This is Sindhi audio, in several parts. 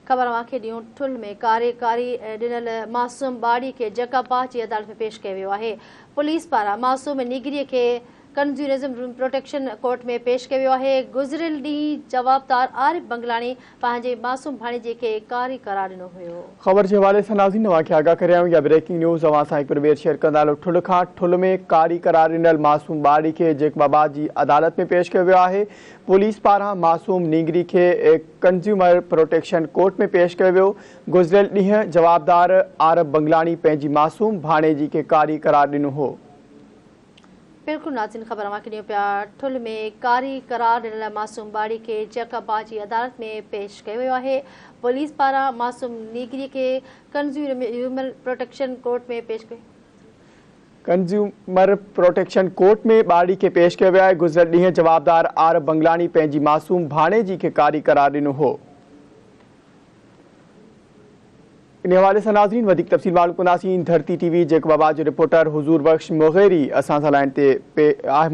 خبر اوهان کي ڏيون ٺل ۾ ڪاري ڪاري ڏنل معصوم ٻارڙي کي جيڪب آباد جي عدالت ۾ پيش ڪيو ويو آهي. پوليس پاران معصوم نينگري کي ڪنزيومر پروٽيڪشن ڪورٽ ۾ پيش ڪيو ويو آهي. گذريل ڏينهن جوابدار عارف بنگلاڻي پنهنجي معصوم ڀاڻيجي کي ڪاري قرار ڏنو هيو. خبر جي حوالي سان ناظرين اوهان کي آگاهه ڪري آيون يا بريڪنگ نيوز اوهان سان هڪ ڀيرو ٻيهر شيئر ڪندا هلون ٺل کان ٺل ۾ ڪاري قرار ڏنل معصوم ٻارڙي کي جيڪب آباد جي عدالت ۾ پيش ڪيو ويو آهي پوليس پاران معصوم نينگري کي ڪنزيومر پروٽيڪشن ڪورٽ ۾ پيش ڪيو ويو، گذريل ڏينهن جوابدار عارب بنگلاڻي پنهنجي معصوم ڀاڻيجي کي ڪاري قرار ڏنو هو. بلڪل ناظرين خبر اوهان کي ڏيون پيا ٺل ۾ ڪاري قرار ڏنل معصوم ٻارڙي کي جيڪب آباد جي عدالت ۾ پيش ڪيو ويو آهي پوليس پاران معصوم نينگري کي ڪنزيومر پروٽيڪشن ڪورٽ ۾ پيش ڪيو. ڪنزيومر پروٽيڪشن ڪورٽ ۾ ٻارڙي کي پيش ڪيو ويو آهي، گذريل ڏينهن جوابدار عارب بنگلاڻي پنهنجي معصوم ڀاڻيجي کي ڪاري قرار ڏنو هو. ان حوالي سان ناظرين وڌيڪ تفصيل معلوم ڪنداسين ڌرتي ٽي وي جيڪب آباد جو رپورٽر حضور بخش مغيري اسان سان لائين تي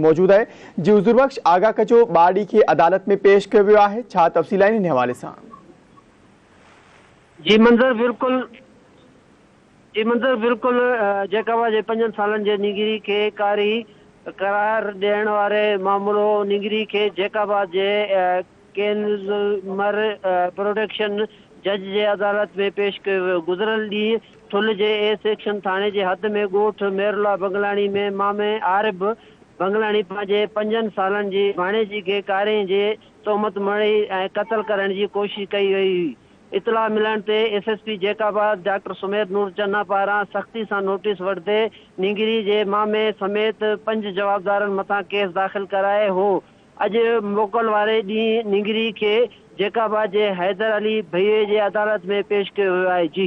موجود آهي جي حضور بخش آگاهه ڪجو ٻارڙي کي عدالت ۾ پيش ڪيو ويو آهي ڇا تفصيل آهن ان حوالي سان. جي منظر بلڪل جي منظر بلڪل جيڪب جي پنجن سالن جي نينگري کي ڪاري قرار ڏيڻ واري معاملو نينگري کي جيڪب جي ڪنزيومر پروٽيڪشن جج جي عدالت ۾ پيش ڪيو ويو گذريل ڏينهن ٺل جي اي سيڪشن ٿاڻي جي حد ۾ ڳوٺ ميرالله بنگلاڻي ۾ مامي عارب بنگلاڻي پنهنجي پنجن سالن جي ڀاڻيجي کي ڪاري جي تهمت مڙهي ۽ قتل ڪرڻ جي ڪوشش ڪئي وئي هئي اطلاع ملڻ تي S S P Jacobabad doctor Sumair Noor Channa پاران سختي سان نوٽيس وٺندي نينگري جي مامي سميت پنج جوابدارن مٿان ڪيس داخل ڪرائي هو اڄ موڪل واري ڏينهن نينگري کي جيڪب آباد جي حيدر علي ڀيي جي عدالت ۾ پيش ڪيو ويو آهي جي.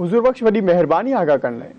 حضور بخش وڏي مهرباني آگاهه ڪرڻ لاء.